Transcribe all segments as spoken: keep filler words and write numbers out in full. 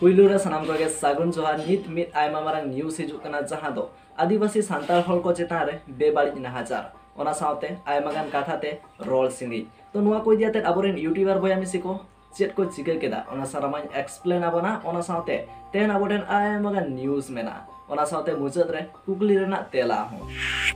ᱯᱩᱭᱞᱩ ᱨᱮ ᱥᱟᱱᱟᱢ ᱠᱚᱜᱮ ᱥᱟᱹᱜᱩᱱ ᱡᱚᱦᱟᱨ᱾ ᱱᱤᱛ ᱢᱤᱫ ᱟᱭᱢᱟ ᱢᱟᱨᱟᱝ ᱱᱤᱭᱩᱡᱽ ᱦᱤᱡᱩᱜ ᱠᱟᱱᱟ, ᱡᱟᱦᱟᱸ ᱫᱚ ᱟᱹᱫᱤᱵᱟᱹᱥᱤ ᱥᱟᱱᱛᱟᱲ ᱦᱚᱲ ᱠᱚ ᱪᱮᱛᱟᱱ ᱨᱮ ᱵᱮᱵᱟᱹᱲᱤᱡ ᱱᱟᱦᱟᱪᱟᱨ, ᱚᱱᱟ ᱥᱟᱶᱛᱮ ᱟᱭᱢᱟ ᱜᱟᱱ ᱠᱟᱛᱷᱟ ᱛᱮ ᱨᱚᱲ ᱥᱤᱸᱜᱤᱡ᱾ ᱛᱚ ᱱᱚᱣᱟ ᱠᱚ ᱤᱫᱤ ᱟᱛᱮᱫ ᱟᱵᱚᱨᱮᱱ ᱭᱩᱴᱩᱵᱟᱨ ᱵᱚᱭᱦᱟ ᱢᱤᱥᱤ ᱠᱚ ᱪᱮᱫ ᱠᱚ ᱪᱤᱠᱟᱹ ᱠᱮᱫᱟ, ᱚᱱᱟ ᱥᱟᱱᱟᱢᱟᱧ ᱮᱠᱥᱯᱞᱮᱱ ᱟᱵᱚᱱᱟ᱾ ᱚᱱᱟ ᱥᱟᱶᱛᱮ ᱛᱮᱦᱮᱧ ᱟᱵᱚ ᱴᱷᱮᱱ ᱟᱭᱢᱟ ᱜᱟᱱ ᱱᱤᱭᱩᱡᱽ ᱢᱮᱱᱟᱜᱼᱟ, ᱚᱱᱟ ᱥᱟᱶᱛᱮ ᱢᱩᱪᱟᱹᱫ ᱨᱮ ᱠᱩᱠᱞᱤ ᱨᱮᱱᱟᱜ ᱛᱮᱞᱟ ᱦᱚᱸ᱾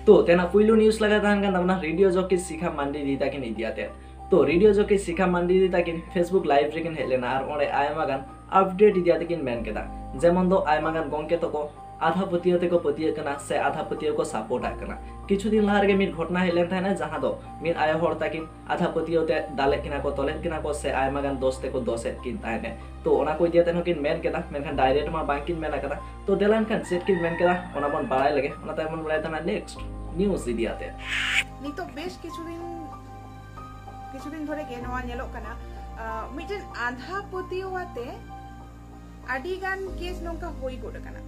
ᱛᱚ ᱛᱮᱦᱮᱧᱟᱜ ᱯᱩᱭᱞᱩ ᱱᱤᱭᱩᱡᱽ ᱞᱟᱜᱟ ᱛᱟᱦᱮᱱ ᱠᱟᱱ ᱛᱟᱵᱚᱱᱟ ᱨᱮᱰᱤᱭᱳ ᱡᱚᱠᱤ ᱥᱤᱠᱷᱟ ᱢᱟᱱᱰᱤ ᱫᱤᱫᱤ ᱛᱟᱹᱠᱤᱱ ᱤᱫᱤ ᱟᱛᱮᱫ᱾ ᱛᱚ ᱨᱮᱰᱤᱭᱳ ᱡᱚᱠᱤ ᱥᱤᱠᱷᱟ ᱢᱟᱱᱰᱤ ᱫᱤᱫᱤ ᱛᱟᱹᱠᱤᱱ Facebook live ᱨᱮᱠᱤᱱ ᱦᱮᱡ ᱞᱮᱱᱟ ᱟᱨ ᱚᱸᱰᱮ ᱟᱭᱢᱟ ᱜᱟᱱ ᱟᱯᱰᱮᱴ ᱤᱫᱤ ᱟᱛᱮ ᱠᱤᱱ ᱢᱮᱱ ᱠᱮᱫᱟ᱾ ᱡᱮᱢᱚᱱ ᱫᱚ ᱟᱭᱢᱟ ᱜᱟᱱ ᱜᱚᱝᱠᱮ ᱛᱟᱠᱚ ᱟᱫᱷᱟ ᱯᱟᱹᱛᱭᱟᱹᱣ ᱛᱮᱠᱚ ᱯᱟᱹᱛᱭᱟᱹᱜ ᱠᱟᱱᱟ ᱥᱮ ᱟᱫᱷᱟ ᱯᱟᱹᱛᱭᱟᱹᱣ ᱠᱚ ᱥᱟᱯᱳᱨᱴ ᱟᱜ ᱠᱟᱱᱟ᱾ ᱠᱤᱪᱷᱩ ᱫᱤᱱ ᱞᱟᱦᱟ ᱨᱮᱜᱮ ᱢᱤᱫ ᱜᱷᱚᱴᱚᱱᱟ ᱦᱮᱡ ᱞᱮᱱ ᱛᱟᱦᱮᱱᱟ, ᱡᱟᱦᱟᱸ ᱫᱚ ᱢᱤᱫ ᱟᱭᱳ ᱦᱚᱲ ᱛᱟᱹᱠᱤᱱ ᱟᱫᱷᱟ ᱯᱟᱹᱛᱭᱟᱹᱣ ᱛᱮ ᱫᱟᱞᱮᱫ ᱠᱤᱱᱟ ᱠᱚ, ᱛᱚᱞᱮᱫ ᱠᱤᱱᱟ ᱠᱚ ᱥᱮ ᱟᱭᱢᱟ ᱜᱟᱱ ᱫᱚᱥ ᱛᱮᱠᱚ ᱫᱚᱥᱮᱫ ᱠᱤᱱ ᱛᱟᱦᱮᱸᱫ᱾ ᱛᱚ ᱚᱱᱟ ᱠᱚ ᱤᱫᱤ ᱠᱟᱛᱮ ᱦᱚᱸ ᱠᱤᱱ ᱢᱮᱱ ᱠᱮᱫᱟ, ᱢᱮᱱᱠᱷᱟᱱ ᱰᱟᱭᱨᱮᱠᱴ ᱢᱟ ᱵᱟᱝ ᱠᱤᱱ ᱢᱮᱱ ᱟᱠᱟᱫᱟ᱾ ᱛᱚ ᱫᱮᱞᱟ ᱮᱱᱠᱷᱟᱱ ᱪᱮᱫ ᱠᱤᱱ ᱢᱮᱱ ᱠᱮᱫᱟ, ᱚᱱᱟ ᱵᱚᱱ ᱵᱟᱲᱟᱭ ᱞᱮᱜᱮ᱾ ᱚᱱᱟ ᱛᱟᱭᱚᱢ ᱵᱚᱱ ᱵᱟᱲᱟᱭ ᱛᱟᱦᱮᱱᱟ ᱱᱮᱠᱥᱴ ᱱᱤᱭᱩᱡᱽ ᱤᱫᱤ ᱟᱛᱮ᱾ ᱱᱤᱛᱚᱜ ᱵᱮᱥ ᱠᱤᱪᱷᱩ ᱫᱤᱱ ᱠᱤᱪᱷᱩ ᱫᱤᱱ ᱫᱷᱚᱨᱮ ᱜᱮ ᱱᱚᱣᱟ ᱧᱮᱞᱚᱜ ᱠᱟᱱᱟ, ᱟᱸ, ᱢᱤᱫᱴᱮᱱ ᱟᱸᱫᱷᱟ ᱯᱟᱹᱛᱭᱟᱹᱣ ᱟᱛᱮ ᱟᱹᱰᱤ ᱜᱟᱱ ᱠᱮᱥ ᱱᱚᱝᱠᱟ ᱦᱩᱭ ᱜᱚᱫ ᱟᱠᱟᱱᱟ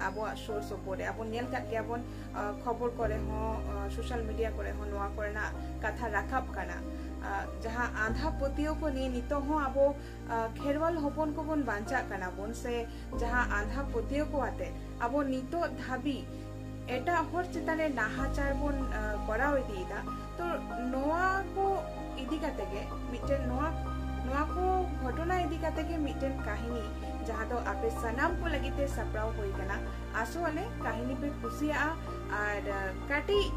ᱟᱵᱚᱣᱟᱜ ᱥᱩᱨ ᱥᱩᱯᱩᱨ ᱨᱮ᱾ ᱟᱵᱚ ᱧᱮᱞ ᱠᱟᱫ ᱜᱮᱭᱟᱵᱚᱱ, ᱟᱸ, ᱠᱷᱚᱵᱚᱨ ᱠᱚᱨᱮ ᱦᱚᱸ, ᱟᱸ, ᱥᱳᱥᱟᱞ ᱢᱤᱰᱤᱭᱟ ᱠᱚᱨᱮ ᱦᱚᱸ ᱱᱚᱣᱟ ᱠᱚᱨᱮᱱᱟᱜ ᱠᱟᱛᱷᱟ ᱨᱟᱠᱟᱵ ᱠᱟᱱᱟ᱾ ᱟᱸ, ᱡᱟᱦᱟᱸ ᱟᱸᱫᱷᱟ ᱯᱟᱹᱛᱭᱟᱹᱣ ᱠᱚ ᱱᱤᱭᱮ ᱱᱤᱛᱚᱜ ᱦᱚᱸ ᱟᱵᱚ, ᱟᱸ, ᱠᱷᱮᱨᱣᱟᱞ ᱦᱚᱯᱚᱱ ᱠᱚᱵᱚᱱ ᱵᱟᱧᱪᱟᱜ ᱠᱟᱱᱟ ᱵᱚᱱ, ᱥᱮ ᱡᱟᱦᱟᱸ ᱟᱸᱫᱷᱟ ᱯᱟᱹᱛᱭᱟᱹᱣ ᱠᱚ ᱟᱛᱮ ᱟᱵᱚ ᱱᱤᱛᱚᱜ ᱫᱷᱟᱹᱵᱤᱡ ᱮᱴᱟᱜ ᱦᱚᱲ ᱪᱮᱛᱟᱱ ᱨᱮ ᱱᱟᱦᱟᱪᱟᱨ ᱵᱚᱱ, ᱟᱸ, ᱠᱚᱨᱟᱣ ᱤᱫᱤᱭᱮᱫᱟ᱾ ᱛᱚ ᱱᱚᱣᱟ ᱠᱚ ᱤᱫᱤ ᱠᱟᱛᱮ ᱜᱮ ᱢᱤᱫᱴᱮᱱ, ᱱᱚᱣᱟ, ᱱᱚᱣᱟ ᱠᱚ ᱜᱷᱚᱴᱚᱱᱟ ᱤᱫᱤ ᱠᱟᱛᱮ ᱜᱮ ᱢᱤᱫᱴᱮᱱ ᱠᱟᱹᱦᱱᱤ, ᱡᱟᱦᱟᱸ ᱫᱚ ᱟᱯᱮ ᱥᱟᱱᱟᱢ ᱠᱚ ᱞᱟᱹᱜᱤᱫ ᱛᱮ ᱥᱟᱯᱲᱟᱣ ᱦᱩᱭ ᱠᱟᱱᱟ᱾ ᱟᱥᱚᱜ ᱟᱞᱮ ᱠᱟᱹᱦᱱᱤ ᱯᱮ ᱠᱩᱥᱤᱭᱟᱜᱼᱟ ᱟᱨ, ᱟᱸ, ᱠᱟᱹᱴᱤᱡ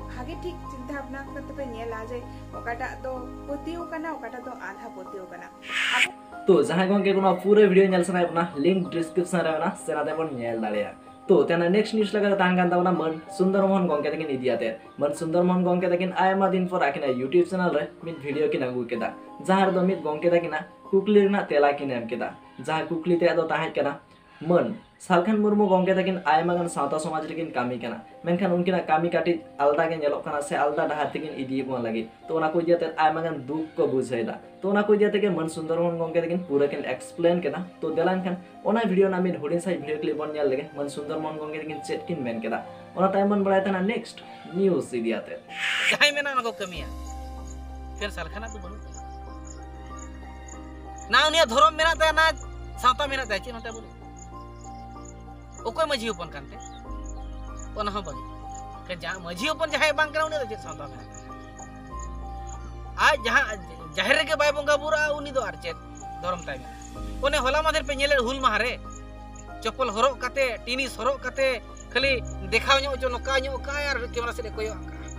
ᱵᱷᱟᱜᱮ ᱴᱷᱤᱠ ᱪᱤᱱᱛᱟᱹ ᱵᱷᱟᱵᱽᱱᱟ ᱠᱟᱛᱮ ᱯᱮ ᱧᱮᱞᱟ ᱡᱮ ᱚᱠᱟᱴᱟᱜ ᱫᱚ ᱯᱟᱹᱛᱭᱟᱹᱣ ᱠᱟᱱᱟ, ᱚᱠᱟᱴᱟᱜ ᱫᱚ ᱟᱸᱫᱷᱟ ᱯᱟᱹᱛᱭᱟᱹᱣ ᱠᱟᱱᱟ᱾ ᱟᱵᱚ ᱛᱚ ᱡᱟᱦᱟᱸᱭ ᱜᱚᱝᱠᱮ ᱠᱚ ᱱᱚᱣᱟ ᱯᱩᱨᱟᱹ ᱵᱷᱤᱰᱤᱭᱳ ᱧᱮᱞ ᱥᱟᱱᱟᱭᱮᱫ ᱵᱚᱱᱟ, ᱞᱤᱝᱠ ᱰᱤᱥᱠᱨᱤᱯᱥᱚᱱ ᱨᱮ ᱢᱮᱱᱟᱜᱼᱟ, ᱥᱮ ᱱᱟᱛᱮ ᱵᱚᱱ ᱧᱮᱞ ᱫᱟᱲᱮᱭᱟᱜᱼᱟ᱾ ᱛᱚ ᱛᱮᱦᱮᱧᱟᱜ ᱱᱮᱠᱥᱴ ᱱᱤᱭᱩᱡᱽ ᱞᱮᱠᱟᱛᱮ ᱛᱟᱦᱮᱸ ᱠᱟᱱ ᱛᱟᱵᱚᱱᱟ ᱢᱟᱹᱱ ᱥᱩᱱᱫᱚᱨ ᱢᱳᱦᱚᱱ ᱜᱚᱝᱠᱮ ᱛᱟᱹᱠᱤᱱ ᱤᱫᱤ ᱟᱛᱮ᱾ ᱢᱟᱹᱱ ᱥᱩᱱᱫᱚᱨ ᱢᱳᱦᱚᱱ ᱜᱚᱝᱠᱮ ᱛᱟᱹᱠᱤᱱ ᱟᱭᱢᱟ ᱫᱤᱱ ᱯᱚᱨ ᱟᱹᱠᱤᱱᱟᱜ ᱭᱩᱴᱩᱵᱽ ᱪᱮᱱᱮᱞ ᱨᱮ ᱢᱤᱫ ᱵᱷᱤᱰᱤᱭᱳ ᱠᱤᱱ ᱟᱹᱜᱩ ᱠᱮᱫᱟ, ᱡᱟᱦᱟᱸ ᱨᱮᱫᱚ ᱢᱤᱫ ᱜᱚᱝᱠᱮ ᱛᱟᱹᱠᱤᱱᱟᱜ ᱠᱩᱠᱞᱤ ᱨᱮᱱᱟᱜ ᱛᱮᱞᱟ ᱠᱤᱱ ᱮᱢ ᱠᱮᱫᱟ᱾ ᱡᱟᱦᱟᱸ ᱠᱩᱠᱞᱤ ᱛᱮᱭᱟᱜ ᱫᱚ ᱛᱟᱦᱮᱸ ᱠᱟᱱᱟ, ᱢᱟᱹᱱ ᱥᱟᱞᱠᱷᱟᱱ ᱢᱩᱨᱢᱩ ᱜᱚᱝᱠᱮ ᱛᱟᱹᱠᱤᱱ ᱟᱭᱢᱟ ᱜᱟᱱ ᱥᱟᱶᱛᱟ ᱥᱚᱢᱟᱡᱽ ᱨᱮᱠᱤᱱ ᱠᱟᱹᱢᱤ ᱠᱟᱱᱟ, ᱢᱮᱱᱠᱷᱟᱱ ᱩᱱᱠᱤᱱᱟᱜ ᱠᱟᱹᱢᱤ ᱠᱟᱹᱴᱤᱡ ᱟᱞᱫᱟ ᱜᱮ ᱧᱮᱞᱚᱜ ᱠᱟᱱᱟ ᱥᱮ ᱟᱞᱫᱟ ᱰᱟᱦᱟᱨ ᱛᱮᱠᱤᱱ ᱤᱫᱤᱭᱮᱫ ᱵᱚᱱ ᱞᱟᱹᱜᱤᱫ᱾ ᱛᱚ ᱚᱱᱟ ᱠᱚ ᱤᱫᱤ ᱠᱟᱛᱮ ᱟᱭᱢᱟ ᱜᱟᱱ ᱫᱩᱠ ᱠᱚ ᱵᱩᱡᱷᱟᱹᱣ ᱮᱫᱟ᱾ ᱛᱚ ᱚᱱᱟ ᱠᱚ ᱤᱫᱤ ᱠᱟᱛᱮ ᱜᱮ ᱢᱟᱹᱱ ᱥᱩᱱᱫᱚᱨ ᱢᱳᱦᱚᱱ ᱜᱚᱝᱠᱮ ᱛᱟᱹᱠᱤᱱ ᱯᱩᱨᱟᱹ ᱠᱤᱱ ᱮᱠᱥᱯᱞᱮᱱ ᱠᱮᱫᱟ᱾ ᱛᱚ ᱫᱮᱞᱟ ᱮᱱᱠᱷᱟᱱ ᱚᱱᱟ ᱵᱷᱤᱰᱤᱭᱳ ᱨᱮᱱᱟᱜ ᱢᱤᱫ ᱦᱩᱰᱤᱧ ᱥᱟᱺᱦᱤᱡ ᱵᱷᱤᱰᱤᱭᱳ ᱠᱞᱤᱯ ᱵᱚᱱ ᱧᱮᱞ ᱞᱮᱜᱮ, ᱢᱟᱹᱱ ᱥᱩᱱᱫᱚᱨ ᱢᱳᱦᱚᱱ ᱜᱚᱝᱠᱮ ᱛᱟᱹᱠᱤᱱ ᱪᱮᱫ ᱠᱤᱱ ᱢᱮᱱ ᱠᱮᱫᱟ᱾ ᱚᱱᱟ ᱛᱟᱭᱚᱢ ᱵᱚᱱ ᱵᱟᱲᱟᱭ ᱛᱟᱦᱮᱱᱟ ᱱᱮᱠᱥᱴ ᱱᱤᱭᱩᱡᱽ ᱤᱫᱤ ᱠᱟᱛᱮ᱾ ᱡᱟᱦᱟᱸᱭ ᱢᱮᱱᱟ ᱚᱱᱟ ᱠᱚ ᱠᱟᱹᱢᱤᱭᱟ᱾ ᱮᱠᱮᱱ ᱥᱟᱞᱠᱷᱟᱱᱟᱜ ᱫᱚ ᱵᱟᱹᱱᱩᱜ ᱛᱟᱭᱟ᱾ ᱱᱟ ᱩᱱᱤᱭᱟᱜ ᱫᱷᱚᱨᱚᱢ ᱢᱮᱱᱟᱜ ᱛᱟᱭᱟ, ᱱᱟ ᱥᱟᱶᱛᱟ ᱢᱮᱱᱟᱜ ᱛᱟᱭᱟ, ᱪᱮᱫ ᱱᱚᱛᱮ ᱵᱟᱹᱱᱩᱜ? ᱚᱠᱚᱭ ᱢᱟᱹᱡᱷᱤ ᱦᱚᱯᱚᱱ ᱠᱟᱱᱛᱮ? ᱚᱱᱟ ᱦᱚᱸ ᱵᱟᱹᱱᱩᱜ᱾ ᱠᱷᱟᱱ ᱡᱟᱦᱟᱸ ᱢᱟᱹᱡᱷᱤ ᱦᱚᱯᱚᱱ ᱡᱟᱦᱟᱸᱭ ᱵᱟᱝ ᱠᱟᱱᱟ, ᱩᱱᱤ ᱫᱚ ᱪᱮᱫ ᱥᱟᱶᱛᱟ ᱢᱮᱱᱟᱜ ᱛᱟᱭᱟ? ᱟᱡ ᱡᱟᱦᱟᱸ ᱡᱟᱦᱮᱨ ᱨᱮᱜᱮ ᱵᱟᱭ ᱵᱚᱸᱜᱟ ᱵᱩᱨᱩᱜᱼᱟ, ᱩᱱᱤ ᱫᱚ ᱟᱨ ᱪᱮᱫ ᱫᱷᱚᱨᱚᱢ ᱛᱟᱭ ᱢᱮᱱᱟᱜᱼᱟ? ᱚᱱᱮ ᱦᱚᱞᱟ ᱢᱟᱫᱷᱮᱨ ᱯᱮ ᱧᱮᱞᱮᱫ ᱦᱩᱞ ᱢᱟᱦᱟ ᱨᱮ ᱪᱚᱯᱚᱞ ᱦᱚᱨᱚᱜ ᱠᱟᱛᱮ, ᱴᱤᱱᱤᱥ ᱦᱚᱨᱚᱜ ᱠᱟᱛᱮ, ᱠᱷᱟᱹᱞᱤ ᱫᱮᱠᱷᱟᱣ ᱧᱚᱜ ᱦᱚᱪᱚ, ᱱᱚᱝᱠᱟ ᱧᱚᱜ ᱠᱟᱜᱼᱟᱭ ᱟᱨ ᱠᱮᱢᱮᱨᱟ ᱥᱮᱫ ᱮ ᱠᱚᱭᱚᱜ ᱠᱟᱜᱼᱟ᱾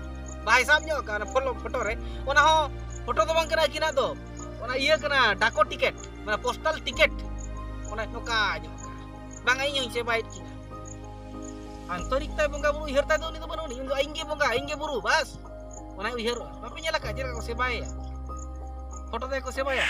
ᱵᱟᱭ ᱥᱟᱵ ᱧᱚᱜ ᱠᱟᱜᱼᱟ ᱚᱱᱟ ᱯᱷᱳᱴᱳ, ᱯᱷᱳᱴᱳ ᱨᱮ᱾ ᱚᱱᱟ ᱦᱚᱸ ᱯᱷᱳᱴᱳ ᱫᱚ ᱵᱟᱝ ᱠᱟᱱᱟ ᱟᱹᱠᱤᱱᱟᱜ ᱫᱚ, ᱚᱱᱟ ᱤᱭᱟᱹ ᱠᱟᱱᱟ, ᱰᱟᱠᱚ ᱴᱤᱠᱤᱴ, ᱢᱟᱱᱮ ᱯᱳᱥᱴᱟᱞ ᱴᱤᱠᱤᱴ, ᱚᱱᱟ ᱱᱚᱝᱠᱟ ᱧᱚᱜ ᱠᱟᱜᱼᱟ᱾ ᱵᱟᱝ, ᱤᱧ ᱦᱚᱸᱧ ᱥᱮᱵᱟᱭᱮᱫ ᱠᱤᱱᱟ᱾ ᱟᱱᱛᱚᱨᱤᱠ ᱛᱟᱭ ᱵᱚᱸᱜᱟ ᱵᱩᱨᱩ ᱩᱭᱦᱟᱹᱨ ᱛᱟᱭ ᱫᱚ ᱩᱱᱤ ᱫᱚ ᱵᱟᱹᱱᱩᱜ ᱟᱹᱱᱤᱡ, ᱩᱱᱤ ᱫᱚ ᱤᱧ ᱜᱮ ᱵᱚᱸᱜᱟ, ᱤᱧ ᱜᱮ ᱵᱩᱨᱩ, ᱵᱟᱥ᱾ ᱚᱱᱟᱭ ᱩᱭᱦᱟᱹᱨᱚᱜᱼᱟ᱾ ᱵᱟᱯᱮ ᱧᱮᱞ ᱟᱠᱟᱫ ᱪᱮᱫ ᱞᱮᱠᱟ ᱠᱚ ᱥᱮᱵᱟᱭᱮᱭᱟ? ᱯᱷᱳᱴᱳ ᱛᱮ ᱠᱚ ᱥᱮᱵᱟᱭᱟ᱾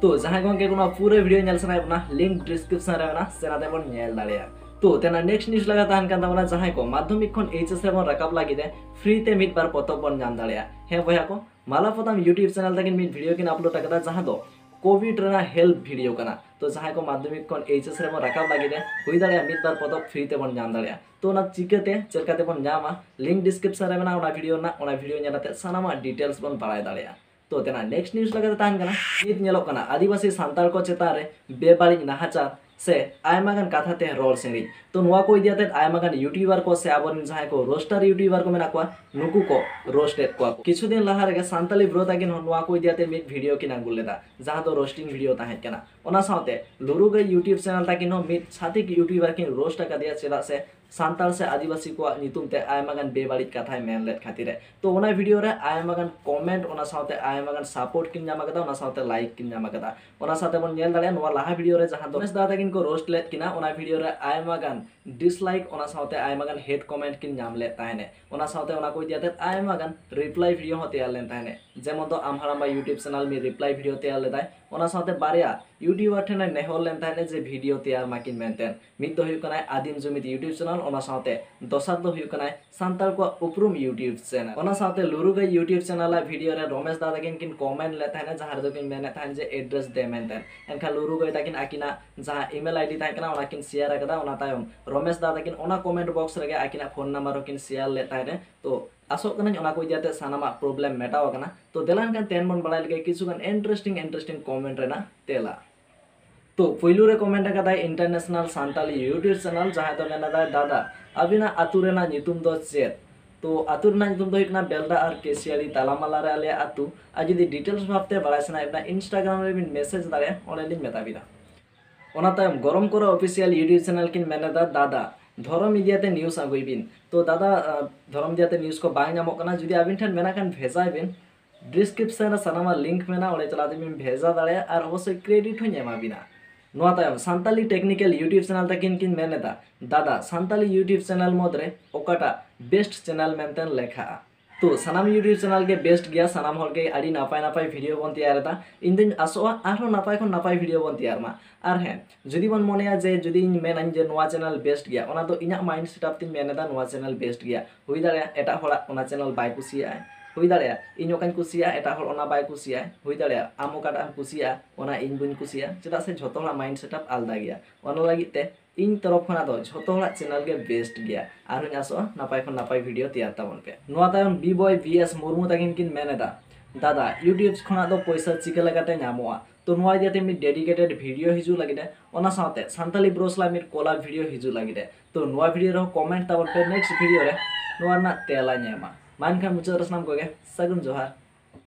ᱛᱚ ᱡᱟᱦᱟᱸᱭ ᱜᱚᱝᱠᱮ ᱠᱚ ᱱᱚᱣᱟ ᱯᱩᱨᱟᱹ ᱵᱷᱤᱰᱤᱭᱳ ᱧᱮᱞ ᱥᱟᱱᱟᱭᱮᱫ ᱵᱚᱱᱟ, ᱞᱤᱝᱠ ᱰᱤᱥᱠᱨᱤᱯᱥᱚᱱ ᱨᱮ ᱢᱮᱱᱟᱜᱼᱟ, ᱥᱮᱱᱟ ᱛᱮᱵᱚᱱ ᱧᱮᱞ ᱫᱟᱲᱮᱭᱟᱜᱼᱟ᱾ ᱛᱚ ᱛᱮᱱᱟᱜ ᱱᱮᱠᱥᱴ ᱱᱤᱭᱩᱡᱽ ᱞᱟᱜᱟ ᱛᱟᱦᱮᱱ ᱠᱟᱱ ᱛᱟᱵᱚᱱᱟ, ᱡᱟᱦᱟᱸᱭ ᱠᱚ ᱢᱟᱫᱽᱫᱷᱚᱢᱤᱠ ᱠᱷᱚᱱ ᱮᱭᱤᱪ ᱮᱥ ᱨᱮᱵᱚᱱ ᱨᱟᱠᱟᱵ ᱞᱟᱹᱜᱤᱫ ᱛᱮ ᱯᱷᱨᱤ ᱛᱮ ᱢᱤᱫ ᱵᱟᱨ ᱯᱚᱛᱚᱵ ᱵᱚᱱ ᱧᱟᱢ ᱫᱟᱲᱮᱭᱟᱜᱼᱟ᱾ ᱦᱮᱸ ᱵᱚᱭᱦᱟ ᱠᱚ, ᱢᱟᱞᱟ ᱯᱚᱛᱟᱢ YouTube ᱪᱮᱱᱮᱞ ᱛᱟᱹᱠᱤᱱ ᱢᱤᱫ ᱵᱷᱤᱰᱤᱭᱳ ᱠᱤᱱ ᱟᱯᱞᱳᱰ ᱟᱠᱟᱫᱟ, ᱡᱟᱦᱟᱸ ᱫᱚ ᱠᱳᱵᱷᱤᱰ ᱨᱮᱱᱟᱜ ᱦᱮᱞᱯ ᱵᱷᱤᱰᱤᱭᱳ ᱠᱟᱱᱟ᱾ ᱛᱚ ᱡᱟᱦᱟᱸᱭ ᱠᱚ ᱢᱟᱫᱽᱫᱷᱚᱢᱤᱠ ᱠᱷᱚᱱ ᱮᱭᱤᱪ ᱮᱥ ᱨᱮᱵᱚᱱ ᱨᱟᱠᱟᱵ ᱞᱟᱹᱜᱤᱫ ᱛᱮ, ᱦᱩᱭ ᱫᱟᱲᱮᱭᱟᱜᱼᱟ ᱢᱤᱫ ᱵᱟᱨ ᱯᱚᱛᱚᱵ ᱯᱷᱨᱤ ᱛᱮᱵᱚᱱ ᱧᱟᱢ ᱫᱟᱲᱮᱭᱟᱜᱼᱟ᱾ ᱛᱚ ᱚᱱᱟ ᱪᱤᱠᱟᱹᱛᱮ, ᱪᱮᱫ ᱞᱮᱠᱟ ᱛᱮᱵᱚᱱ ᱧᱟᱢᱟ, ᱞᱤᱝᱠ ᱰᱤᱥᱠᱨᱤᱯᱥᱚᱱ ᱨᱮ ᱢᱮᱱᱟᱜᱼᱟ, ᱚᱱᱟ ᱵᱷᱤᱰᱤᱭᱳ ᱨᱮᱱᱟᱜ, ᱚᱱᱟ ᱵᱷᱤᱰᱤᱭᱳ ᱧᱮᱞ ᱠᱟᱛᱮ ᱥᱟᱱᱟᱢᱟᱜ ᱰᱤᱴᱮᱞᱥ ᱵᱚᱱ ᱵᱟᱲᱟᱭ ᱫᱟᱲᱮᱭᱟᱜᱼᱟ᱾ ᱛᱚ ᱛᱮᱱᱟᱜ ᱱᱮᱠᱥᱴ ᱱᱤᱭᱩᱡᱽ ᱞᱮᱠᱟᱛᱮ ᱛᱟᱦᱮᱱ ᱠᱟᱱᱟ, ᱱᱤᱛ ᱧᱮᱞᱚᱜ ᱠᱟᱱᱟ ᱟᱹᱫᱤᱵᱟᱹᱥᱤ ᱥᱟᱱᱛᱟᱲ ᱠᱚ ᱪᱮᱛᱟᱱ ᱨᱮ ᱵᱮᱵᱟᱹᱲᱤᱡ ᱱᱟᱦᱟᱪᱟᱨ ᱥᱮ ᱟᱭᱢᱟ ᱜᱟᱱ ᱠᱟᱛᱷᱟ ᱛᱮ ᱨᱚᱲ ᱥᱤᱬᱤᱡ᱾ ᱛᱚ ᱱᱚᱣᱟ ᱠᱚ ᱤᱫᱤ ᱠᱟᱛᱮ ᱟᱭᱢᱟ ᱜᱟᱱ ᱭᱩᱴᱩᱵᱟᱨ ᱠᱚ ᱥᱮ ᱟᱵᱚᱨᱮᱱ ᱡᱟᱦᱟᱸᱭ ᱠᱚ ᱨᱳᱥᱴᱟᱨ ᱭᱩᱴᱩᱵᱟᱨ ᱠᱚ ᱢᱮᱱᱟᱜ ᱠᱚᱣᱟ, ᱱᱩᱠᱩ ᱠᱚ ᱨᱳᱥᱴ ᱮᱫ ᱠᱚᱣᱟ ᱠᱚ᱾ ᱠᱤᱪᱷᱩ ᱫᱤᱱ ᱞᱟᱦᱟ ᱨᱮᱜᱮ ᱥᱟᱱᱛᱟᱞᱤ ᱵᱨᱳ ᱛᱟᱹᱠᱤᱱ ᱦᱚᱸ ᱱᱚᱣᱟ ᱠᱚ ᱤᱫᱤ ᱠᱟᱛᱮ ᱢᱤᱫ ᱵᱷᱤᱰᱤᱭᱳ ᱠᱤᱱ ᱟᱹᱜᱩ ᱞᱮᱫᱟ, ᱡᱟᱦᱟᱸ ᱫᱚ ᱨᱳᱥᱴᱤᱝ ᱵᱷᱤᱰᱤᱭᱳ ᱛᱟᱦᱮᱸ ᱠᱟᱱᱟ᱾ ᱚᱱᱟ ᱥᱟᱶᱛᱮ ᱞᱩᱨᱩ ᱜᱟᱹᱭ YouTube ᱪᱮᱱᱮᱞ ᱛᱟᱹᱠᱤᱱ ᱦᱚᱸ ᱢᱤᱫ ᱪᱷᱟᱹᱛᱤᱠ ᱭᱩᱴᱩᱵᱟᱨ ᱠᱤᱱ ᱨᱳᱥᱴ ᱟᱠᱟᱫᱮᱭᱟ, ᱪᱮᱫᱟᱜ ᱥᱮ ᱥᱟᱱᱛᱟᱲ ᱥᱮ ᱟᱹᱫᱤᱵᱟᱹᱥᱤ ᱠᱚᱣᱟᱜ ᱧᱩᱛᱩᱢ ᱛᱮ ᱟᱭᱢᱟ ᱜᱟᱱ ᱵᱮᱵᱟᱹᱲᱤᱡ ᱠᱟᱛᱷᱟᱭ ᱢᱮᱱ ᱞᱮᱫ ᱠᱷᱟᱹᱛᱤᱨ ᱨᱮ᱾ ᱛᱚ ᱚᱱᱟ ᱵᱷᱤᱰᱤᱭᱳ ᱨᱮ ᱟᱭᱢᱟ ᱜᱟᱱ ᱠᱚᱢᱮᱱᱴ, ᱚᱱᱟ ᱥᱟᱶᱛᱮ ᱟᱭᱢᱟ ᱜᱟᱱ ᱥᱟᱯᱳᱨᱴ ᱠᱤᱱ ᱧᱟᱢ ᱟᱠᱟᱫᱟ, ᱚᱱᱟ ᱥᱟᱶᱛᱮ ᱞᱟᱭᱤᱠ ᱠᱤᱱ ᱧᱟᱢ ᱟᱠᱟᱫᱟ᱾ ᱚᱱᱟ ᱥᱟᱶᱛᱮ ᱵᱚᱱ ᱧᱮᱞ ᱫᱟᱲᱮᱭᱟᱜᱼᱟ, ᱱᱚᱣᱟ ᱞᱟᱦᱟ ᱵᱷᱤᱰᱤᱭᱳ ᱨᱮ ᱡᱟᱦᱟᱸ ᱫᱚ ᱨᱚᱢᱮᱥ ᱫᱟ ᱛᱟᱹᱠᱤᱱ ᱠᱚ ᱨᱳᱥᱴ ᱞᱮᱫ ᱠᱤᱱᱟ, ᱚᱱᱟ ᱵᱷᱤᱰᱤᱭᱳ ᱨᱮ ᱟᱭᱢᱟ ᱜᱟᱱ ᱰᱤᱥᱞᱟᱭᱤᱠ, ᱚᱱᱟ ᱥᱟᱶᱛᱮ ᱟᱭᱢᱟ ᱜᱟᱱ ᱦᱮᱴ ᱠᱚᱢᱮᱱᱴ ᱠᱤᱱ ᱧᱟᱢ ᱞᱮᱫ ᱛᱟᱦᱮᱱᱮ᱾ ᱚᱱᱟ ᱥᱟᱶᱛᱮ ᱚᱱᱟ ᱠᱚ ᱤᱫᱤ ᱠᱟᱛᱮ ᱟᱭᱢᱟ ᱜᱟᱱ ᱨᱤᱯᱞᱟᱭ ᱵᱷᱤᱰᱤᱭᱳ ᱦᱚᱸ ᱛᱮᱭᱟᱨ ᱞᱮᱱ ᱛᱟᱦᱮᱱᱮ᱾ ᱡᱮᱢᱚᱱ ᱫᱚ ᱟᱢ ᱦᱟᱲᱟᱢᱵᱟ YouTube ᱪᱮᱱᱮᱞ ᱢᱤᱫ ᱨᱤᱯᱞᱟᱭ ᱵᱷᱤᱰᱤᱭᱳ ᱛᱮᱭᱟᱨ ᱞᱮᱫᱟᱭ, ᱚᱱᱟ ᱥᱟᱶᱛᱮ ᱵᱟᱨᱭᱟ ᱭᱩᱴᱩᱵᱟᱨ ᱴᱷᱮᱱᱮ ᱱᱮᱦᱚᱨ ᱞᱮᱱ ᱛᱟᱦᱮᱱᱮ ᱡᱮ ᱵᱷᱤᱰᱤᱭᱳ ᱛᱮᱭᱟᱨ ᱢᱟᱠᱤᱱ ᱢᱮᱱᱛᱮ᱾ ᱢᱤᱫ ᱫᱚ ᱦᱩᱭᱩᱜ ᱠᱟᱱᱟᱭ ᱟᱹᱫᱤᱢ ᱡᱩᱢᱤᱫ YouTube ᱪᱮᱱᱮᱞ, ᱚᱱᱟ ᱥᱟᱶᱛᱮ ᱫᱚᱥᱟᱨ ᱫᱚ ᱦᱩᱭᱩᱜ ᱠᱟᱱᱟᱭ ᱥᱟᱱᱛᱟᱲ ᱠᱚᱣᱟᱜ ᱩᱯᱨᱩᱢ YouTube ᱪᱮᱱᱮᱞ᱾ ᱚᱱᱟ ᱥᱟᱶᱛᱮ ᱞᱩᱨᱩ ᱜᱟᱹᱭ YouTube ᱪᱮᱱᱮᱞ ᱟᱜ ᱵᱷᱤᱰᱤᱭᱳ ᱨᱮ ᱨᱚᱢᱮᱥ ᱫᱟ ᱛᱟᱹᱠᱤᱱ ᱠᱤᱱ ᱠᱚᱢᱮᱱᱴ ᱞᱮᱫ ᱛᱟᱦᱮᱱᱟ, ᱡᱟᱦᱟᱸ ᱨᱮᱫᱚ ᱠᱤᱱ ᱢᱮᱱᱮᱫ ᱛᱟᱦᱮᱱ ᱡᱮ ᱮᱰᱨᱮᱥ ᱫᱮ ᱢᱮᱱᱛᱮ᱾ ᱮᱱᱠᱷᱟᱱ ᱞᱩᱨᱩ ᱜᱟᱹᱭ ᱛᱟᱹᱠᱤᱱ ᱟᱹᱠᱤᱱᱟᱜ ᱡᱟᱦᱟᱸ ᱤᱢᱮᱞ ᱟᱭᱰᱤ ᱛᱟᱦᱮᱸ ᱠᱟᱱᱟ, ᱚᱱᱟ ᱠᱤᱱ ᱥᱮᱭᱟᱨ ᱟᱠᱟᱫᱟ᱾ ᱚᱱᱟ ᱛᱟᱭᱚᱢ ᱨᱚᱢᱮᱥ ᱫᱟ ᱛᱟᱹᱠᱤᱱ ᱚᱱᱟ ᱠᱚᱢᱮᱱᱴ ᱵᱚᱠᱥ ᱨᱮᱜᱮ ᱟᱹᱠᱤᱱᱟᱜ ᱯᱷᱳᱱ ᱱᱟᱢᱵᱟᱨ ᱦᱚᱸᱠᱤᱱ ᱥᱮᱭᱟᱨ ᱞᱮᱫ ᱛᱟᱦᱮᱸ᱾ ᱛᱚ ᱟᱥᱚᱜ ᱠᱟᱹᱱᱟᱹᱧ ᱚᱱᱟ ᱠᱚ ᱤᱫᱤ ᱠᱟᱛᱮ ᱥᱟᱱᱟᱢᱟᱜ ᱯᱨᱚᱵᱞᱮᱢ ᱢᱮᱴᱟᱣ ᱟᱠᱟᱱᱟ᱾ ᱛᱚ ᱫᱮᱞᱟ ᱮᱱᱠᱷᱟᱱ ᱛᱮᱦᱮᱧ ᱵᱚᱱ ᱵᱟᱲᱟᱭ ᱞᱮᱜᱮ ᱠᱤᱪᱷᱩᱜᱟᱱ ᱤᱱᱴᱟᱨᱮᱥᱴᱤᱝ ᱤᱱᱴᱟᱨᱮᱥᱴᱤᱝ ᱠᱚᱢᱮᱱᱴ ᱨᱮᱱᱟᱜ ᱛᱮᱞᱟ᱾ ᱛᱚ ᱯᱩᱭᱞᱩ ᱨᱮ ᱠᱚᱢᱮᱱᱴ ᱟᱠᱟᱫᱟᱭ ᱤᱱᱴᱟᱨᱱᱮᱥᱱᱟᱞ ᱥᱟᱱᱛᱟᱞᱤ ᱭᱩᱴᱤᱭᱩᱵ ᱪᱮᱱᱮᱞ, ᱡᱟᱦᱟᱸᱭ ᱫᱚ ᱢᱮᱱ ᱮᱫᱟᱭ, ᱫᱟᱫᱟ, ᱟᱹᱵᱤᱱᱟᱜ ᱟᱹᱛᱩ ᱨᱮᱱᱟᱜ ᱧᱩᱛᱩᱢ ᱫᱚ ᱪᱮᱫ? ᱛᱚ ᱟᱹᱛᱩ ᱨᱮᱱᱟᱜ ᱧᱩᱛᱩᱢ ᱫᱚ ᱦᱩᱭᱩᱜ ᱠᱟᱱᱟ ᱵᱮᱞᱰᱟ ᱟᱨ ᱠᱮᱥᱤᱭᱟᱲᱤ ᱛᱟᱞᱟᱢᱟᱞᱟ ᱨᱮ ᱟᱞᱮᱭᱟᱜ ᱟᱹᱛᱩ᱾ ᱟᱨ ᱡᱩᱫᱤ ᱰᱤᱴᱮᱞᱥ ᱵᱷᱟᱵᱛᱮ ᱵᱟᱲᱟᱭ ᱥᱟᱱᱟᱭᱮᱫ ᱵᱮᱱᱟ, ᱤᱱᱥᱴᱟᱜᱨᱟᱢ ᱨᱮᱵᱤᱱ ᱢᱮᱥᱮᱡᱽ ᱫᱟᱲᱮᱭᱟᱜᱼᱟ, ᱚᱸᱰᱮᱞᱤᱧ ᱢᱮᱛᱟ ᱵᱤᱱᱟ᱾ ᱚᱱᱟ ᱛᱟᱭᱚᱢ ᱜᱚᱨᱚᱢ ᱠᱚᱨᱟ ᱚᱯᱷᱤᱥᱤᱭᱟᱞ ᱭᱩᱴᱤᱭᱩᱵ ᱪᱮᱱᱮᱞ ᱠᱤᱱ ᱢᱮᱱ ᱮᱫᱟ, ᱫᱟᱫᱟ, ᱫᱷᱚᱨᱚᱢ ᱤᱫᱤ ᱟᱛᱮ ᱱᱤᱭᱩᱡᱽ ᱟᱹᱜᱩᱭ ᱵᱤᱱ᱾ ᱛᱚ ᱫᱟᱫᱟ, ᱟᱸ, ᱫᱷᱚᱨᱚᱢ ᱤᱫᱤ ᱟᱛᱮ ᱱᱤᱭᱩᱡᱽ ᱠᱚ ᱵᱟᱝ ᱧᱟᱢᱚᱜ ᱠᱟᱱᱟ, ᱡᱩᱫᱤ ᱟᱹᱵᱤᱱ ᱴᱷᱮᱱ ᱢᱮᱱᱟᱜ ᱠᱷᱟᱱ ᱵᱷᱮᱡᱟᱭ ᱵᱤᱱ᱾ ᱰᱤᱥᱠᱨᱤᱯᱥᱚᱱ ᱨᱮ ᱥᱟᱱᱟᱢᱟᱜ ᱞᱤᱝᱠ ᱢᱮᱱᱟᱜᱼᱟ, ᱚᱸᱰᱮ ᱪᱟᱞᱟᱣ ᱠᱟᱛᱮ ᱵᱤᱱ ᱵᱷᱮᱡᱟ ᱫᱟᱲᱮᱭᱟᱜᱼᱟ ᱟᱨ ᱚᱵᱚᱥᱥᱳᱭ ᱠᱨᱮᱰᱤᱴ ᱦᱚᱸᱧ ᱮᱢᱟ ᱵᱤᱱᱟ᱾ ᱱᱚᱣᱟ ᱛᱟᱭᱚᱢ ᱥᱟᱱᱛᱟᱞᱤ ᱴᱮᱠᱱᱤᱠᱮᱞ ᱭᱩᱴᱤᱭᱩᱵ ᱪᱮᱱᱮᱞ ᱛᱟᱹᱠᱤᱱ ᱠᱤᱱ ᱢᱮᱱ ᱮᱫᱟ, ᱫᱟᱫᱟ, ᱥᱟᱱᱛᱟᱞᱤ ᱭᱩᱴᱤᱭᱩᱵ ᱪᱮᱱᱮᱞ ᱢᱩᱫᱽᱨᱮ ᱚᱠᱟᱴᱟᱜ ᱵᱮᱥᱴ ᱪᱮᱱᱮᱞ ᱢᱮᱱᱛᱮ ᱞᱮᱠᱷᱟᱜᱼᱟ? ᱛᱚ ᱥᱟᱱᱟᱢ ᱭᱩᱴᱤᱭᱩᱵ ᱪᱮᱱᱮᱞ ᱜᱮ ᱵᱮᱥᱴ ᱜᱮᱭᱟ, ᱥᱟᱱᱟᱢ ᱦᱚᱲ ᱜᱮ ᱟᱹᱰᱤ ᱱᱟᱯᱟᱭ ᱱᱟᱯᱟᱭ ᱵᱷᱤᱰᱤᱭᱳ ᱵᱚᱱ ᱛᱮᱭᱟᱨ ᱮᱫᱟ᱾ ᱤᱧ ᱫᱩᱧ ᱟᱥᱚᱜᱼᱟ ᱟᱨᱦᱚᱸ ᱱᱟᱯᱟᱭ ᱠᱷᱚᱱ ᱱᱟᱯᱟᱭ ᱵᱷᱤᱰᱤᱭᱳ ᱵᱚᱱ ᱛᱮᱭᱟᱨ ᱢᱟ᱾ ᱟᱨ ᱦᱮᱸ, ᱡᱩᱫᱤ ᱵᱚᱱ ᱢᱚᱱᱮᱭᱟ ᱡᱮ ᱡᱩᱫᱤ ᱤᱧ ᱢᱮᱱᱟᱹᱧ ᱡᱮ ᱱᱚᱣᱟ ᱪᱮᱱᱮᱞ ᱵᱮᱥᱴ ᱜᱮᱭᱟ, ᱚᱱᱟ ᱫᱚ ᱤᱧᱟᱹᱜ ᱢᱟᱭᱤᱱᱰ ᱥᱮᱴᱟᱯ ᱛᱤᱧ ᱢᱮᱱ ᱮᱫᱟ ᱱᱚᱣᱟ ᱪᱮᱱᱮᱞ ᱵᱮᱥᱴ ᱜᱮᱭᱟ᱾ ᱦᱩᱭ ᱫᱟᱲᱮᱭᱟᱜᱼᱟ ᱮᱴᱟᱜ ᱦᱚᱲᱟᱜ ᱚᱱᱟ ᱪᱮᱱᱮᱞ ᱵᱟᱭ ᱠᱩᱥᱤᱭᱟᱜᱼᱟ, ᱦᱩᱭ ᱫᱟᱲᱮᱭᱟᱜᱼᱟ ᱤᱧ ᱚᱠᱟᱧ ᱠᱩᱥᱤᱭᱟᱜᱼᱟ ᱮᱴᱟᱜ ᱦᱚᱲ ᱚᱱᱟ ᱵᱟᱭ ᱠᱩᱥᱤᱭᱟᱜᱼᱟ, ᱦᱩᱭ ᱫᱟᱲᱮᱭᱟᱜᱼᱟ ᱟᱢ ᱚᱠᱟᱴᱟᱜ ᱮᱢ ᱠᱩᱥᱤᱭᱟᱜᱼᱟ ᱚᱱᱟ ᱤᱧ ᱵᱟᱹᱧ ᱠᱩᱥᱤᱭᱟᱜᱼᱟ᱾ ᱪᱮᱫᱟᱜ ᱥᱮ ᱡᱷᱚᱛᱚ ᱦᱚᱲᱟᱜ ᱢᱟᱭᱤᱱᱰ ᱥᱮᱴᱟᱯ ᱟᱞᱟᱫᱟ ᱜᱮᱭᱟ᱾ ᱚᱱᱟ ᱞᱟᱹᱜᱤᱫ ᱛᱮ ᱤᱧ ᱛᱚᱨᱚᱯ ᱠᱷᱚᱱᱟᱜ ᱫᱚ ᱡᱷᱚᱛᱚ ᱦᱚᱲᱟᱜ ᱪᱮᱱᱮᱞ ᱜᱮ ᱵᱮᱥᱴ ᱜᱮᱭᱟ᱾ ᱟᱨᱦᱚᱸᱧ ᱟᱥᱚᱜᱼᱟ ᱱᱟᱯᱟᱭ ᱠᱷᱚᱱ ᱱᱟᱯᱟᱭ ᱵᱷᱤᱰᱤᱭᱳ ᱛᱮᱭᱟᱨ ᱛᱟᱵᱚᱱ ᱯᱮ᱾ ᱱᱚᱣᱟ ᱛᱟᱭᱚᱢ ᱵᱤ ᱵᱚᱭ ᱵᱤ ᱮᱥ ᱢᱩᱨᱢᱩ ᱛᱟᱹᱠᱤᱱ ᱠᱤᱱ ᱢᱮᱱ ᱮᱫᱟ, ᱫᱟᱫᱟ, ᱭᱩᱴᱤᱭᱩᱵ ᱠᱷᱚᱱᱟᱜ ᱫᱚ ᱯᱚᱭᱥᱟ ᱪᱤᱠᱟᱹ ᱞᱮᱠᱟᱛᱮ ᱧᱟᱢᱚᱜᱼᱟ? ᱛᱚ ᱱᱚᱣᱟ ᱤᱫᱤ ᱠᱟᱛᱮ ᱢᱤᱫ ᱰᱮᱰᱤᱠᱮᱴᱮᱰ ᱵᱷᱤᱰᱤᱭᱳ ᱦᱤᱡᱩᱜ ᱞᱟᱹᱜᱤᱫ ᱮ, ᱚᱱᱟ ᱥᱟᱶᱛᱮ ᱥᱟᱱᱛᱟᱞᱤ ᱵᱨᱳ ᱥᱟᱞᱟᱜ ᱢᱤᱫ ᱠᱚᱞᱟᱵ ᱵᱷᱤᱰᱤᱭᱳ ᱦᱤᱡᱩᱜ ᱞᱟᱹᱜᱤᱫ ᱮ᱾ ᱛᱚ ᱱᱚᱣᱟ ᱵᱷᱤᱰᱤᱭᱳ ᱨᱮᱦᱚᱸ ᱠᱚᱢᱮᱱᱴ ᱛᱟᱵᱚᱱ ᱯᱮ, ᱱᱮᱠᱥᱴ ᱵᱷᱤᱰᱤᱭᱳ ᱨᱮ ᱱᱚᱣᱟ ᱨᱮᱱᱟᱜ ᱛᱮᱞᱟᱧ ᱮᱢᱟ᱾ ᱢᱟ ᱮᱱᱠᱷᱟᱱ ᱢᱩᱪᱟᱹᱫ ᱨᱮ ᱥᱟᱱᱟᱢ ᱠᱚᱜᱮ ᱥᱟᱹᱜᱩᱱ ᱡᱚᱦᱟᱨ᱾